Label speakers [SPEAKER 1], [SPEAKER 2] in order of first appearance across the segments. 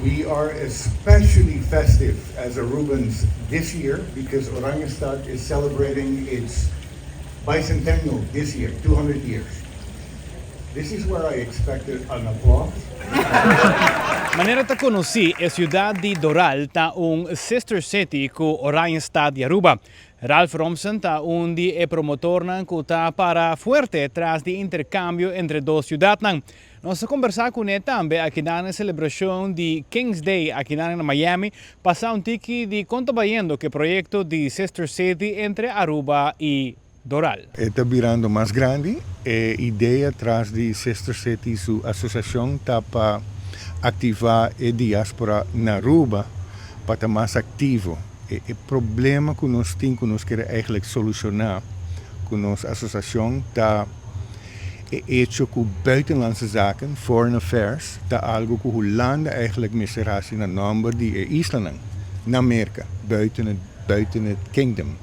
[SPEAKER 1] We are especially festive as Arubans this year because Oranjestad is celebrating its bicentennial this year, 200 years. This is where I expected an applause.
[SPEAKER 2] Manera ta conoci, e ciudad di Doral ta un sister city cu Oranjestad di Aruba. Ralph Romson ta un di e promotornan cu ta para fuerte tras di intercambio entre dos ciudadnan. Nos a combersa cu ne tambe aki na celebracion di King's Day aki na Miami, pa sa un tiki di con ta bayendo cu e proyecto di Sister City entre Aruba y Doral.
[SPEAKER 1] Ta birando mas grandi. E idea tras di Sister City su asociacion ta pa activa e diaspora na Aruba pa ta mas activo. E problema cu nos tin, cu nos kier eigenlijk soluciona cu nos asociacion, ta e hecho cu Buitenlandse Zaken, Foreign Affairs, ta algo cu Hulanda eigenlijk mester haci na nomber di e islanan na Amerika, buiten het kingdom.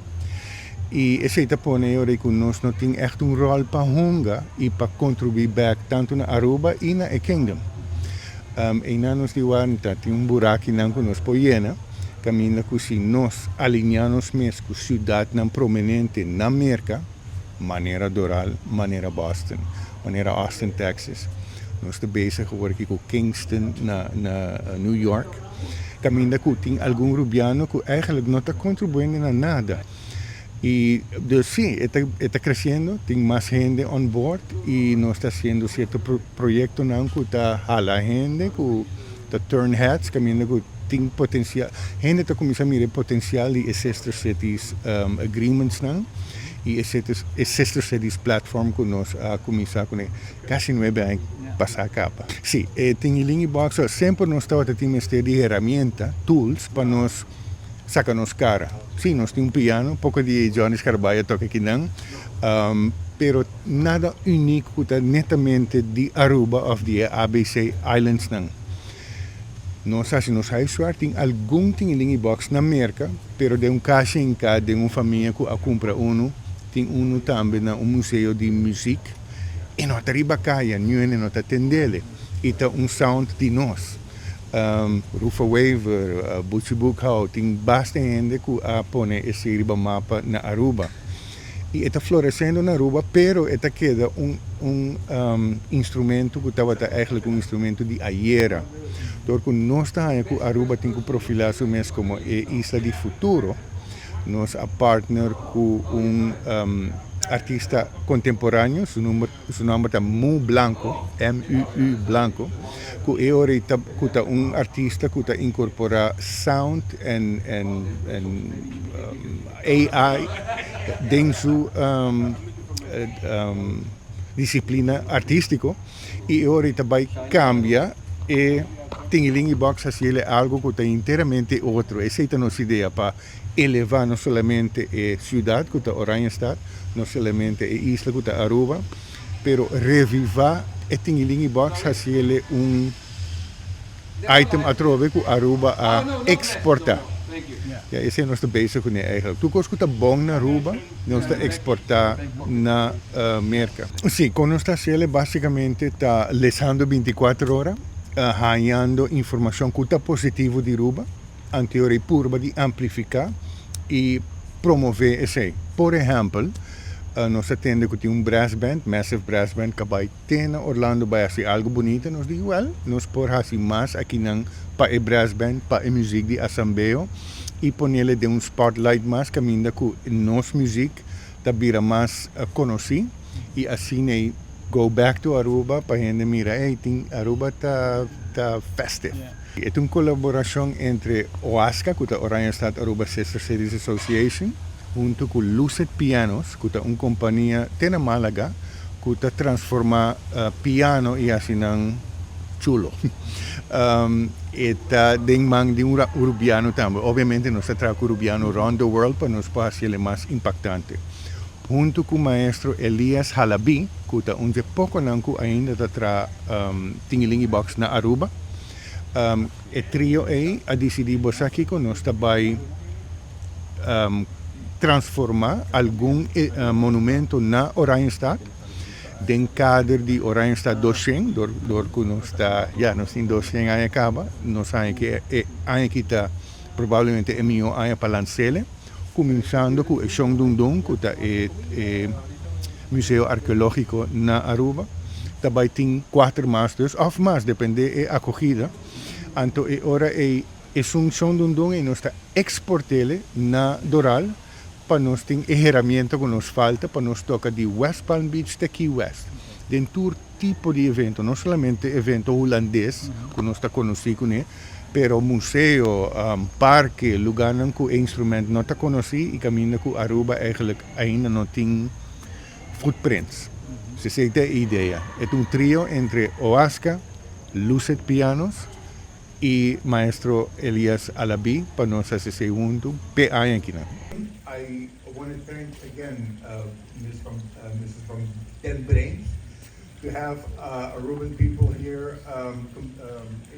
[SPEAKER 1] Y esey ta pone ora cu nos no tin echt un rol pa hunga y pa contribui back tanto na Aruba y na e kingdom. Y na nos di ta tin un buraco nan cu nos por yena, caminda cu si nos alinea nos mes cu ciudadnan prominente na Amerika, manera Doral, manera Boston, manera Austin, Texas. Nos ta bezig awor aki cu Kingston na New York. Caminda cu tin algun rubiano cu eigenlijk no ta contribuyendo na nada. Y dus si, ta creciendo, tin mas hende on board y nos ta haciendo cierto proyectonan cu ta hala hende, cu ta turn heads, caminda cu tin potencial. Hende ta cuminsa mira potencial di Sister Cities agreements nan y e Sister Cities platform cu nos a cuminsa cu casi 9 aña pasa caba. Si, Tingilingi Box, semper nos tabata tin mester di herramienta, tools, pa nos saca nos cara. Si, nos tin un piano, poco di Johnny Scarbaya toca aki nan, pero nada unico ta netamente di Aruba of di ABC Islands nan. Nos asina, nos huiswerk tin algun Tingilingi Box na Merca, pero di un cas en cas, di un famia cu a cumpra uno, tin uno tambe na un museo di muziek, y no ta riba caya, ni no ta tendele. Y ta un sound di nos. Rufa Wever, Butchie Boekhoudt, tin basta hende cu a pone esey riba mapa na Aruba. Y ta floreciendo na Aruba, pero ta keda un instrumento cu tabata eigenlijk un instrumento di ayera. Door cu nos ta cu Aruba tin cu profila su mes como e isla di futuro, nos a partner cu un artista contemporaneo, su nomber ta Mu Blanco, M-U-U Blanco, cu e ta, cu ta un artista cu ta incorpora sound and AI den su disciplina artistico y awor ta bay cambia e Tingilingi Box haci algo cu ta enteramente otro. Esey ta nos idea pa eleva no solamente e ciudad cu ta Oranjestad, no solamente e isla cu ta Aruba, pero reviva e Tingilingi Box, haci un item atrobe cu Aruba a exporta. Ja, esey nos ta bezig cu eigenlijk. Tur cos cu ta bon na Aruba, nos ta exporta na Merca. Si, con nos ta haciendo basicamente ta lesando 24 ora, hayando informacion cu ta positivo di Aruba, anto purba di amplifica y promove esey. Por ehempel, nos a tende cu tin un brass band, Massive Brass Band, cu bay te na Orlando bay haci algo bunita, nos di, well, nos por haci mas aki nan pa e brass band, pa e muziek di asambleo y ponele den un spotlight mas caminda cu nos muziek ta bira mas conoci y asina go back to Aruba pa hende mira, hey, tin Aruba ta festive. Yeah. Ta un colaboracion entre OASCA, cu ta Oranjestad Aruba Sister Cities Association, hunto cu Lucid Pianos, cu ta un compania te na Malaga, cu ta transforma piano y asina chulo. E ta den man di un rubiano tambe. Obviamente nos ta traha rubiano around the world pa nos haci mas impactante. Hunto cu maestro Elias Halabi, cu ta un di poconan cu ainda ta traha Tingilingi Box na Aruba. E trio ey a dicidi aki cu nos ta bay transforma algun monumento na Oranjestad. Den kader di Oranjestad 200, dor ku nos ta, ya, nos tin 200 aña kaba, nos haña ku e aña aki ta probablemente e mihó aña pa lans'é, kuminsando ku e Shon Dun Dun, ku ta e museo arkeológiko na Aruba. Ta bai tin kuater mas dus, òf mas, dependé e akogida. Anto e ora ei esun Shon Dun Dun ei nos ta eksport'é na Doral pa nos tin e herramienta ku nos falta pa nos toka di West Palm Beach te Key West. Den tur tipo di evento, no solamente evento hulandes ku nos ta konosí kuné, pero museo, parke, lugánan ku e instrument no ta konosí i kaminda ku Aruba eigenlijk ainda no tin footprints. Esei ta e idea. E ta un trio entre Oaska, Lucid Pianos i maestro Elias Alabi pa nos hasi esei huntu p'e aña akinan. I want to thank again Mrs. Van Den Brink to have Aruban people here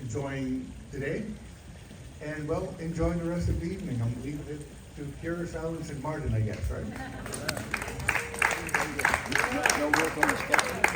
[SPEAKER 1] enjoying today. And, well, enjoy the rest of the evening. I'm leaving it to Curacao and St. Martin, I guess, right?
[SPEAKER 3] No work on the schedule.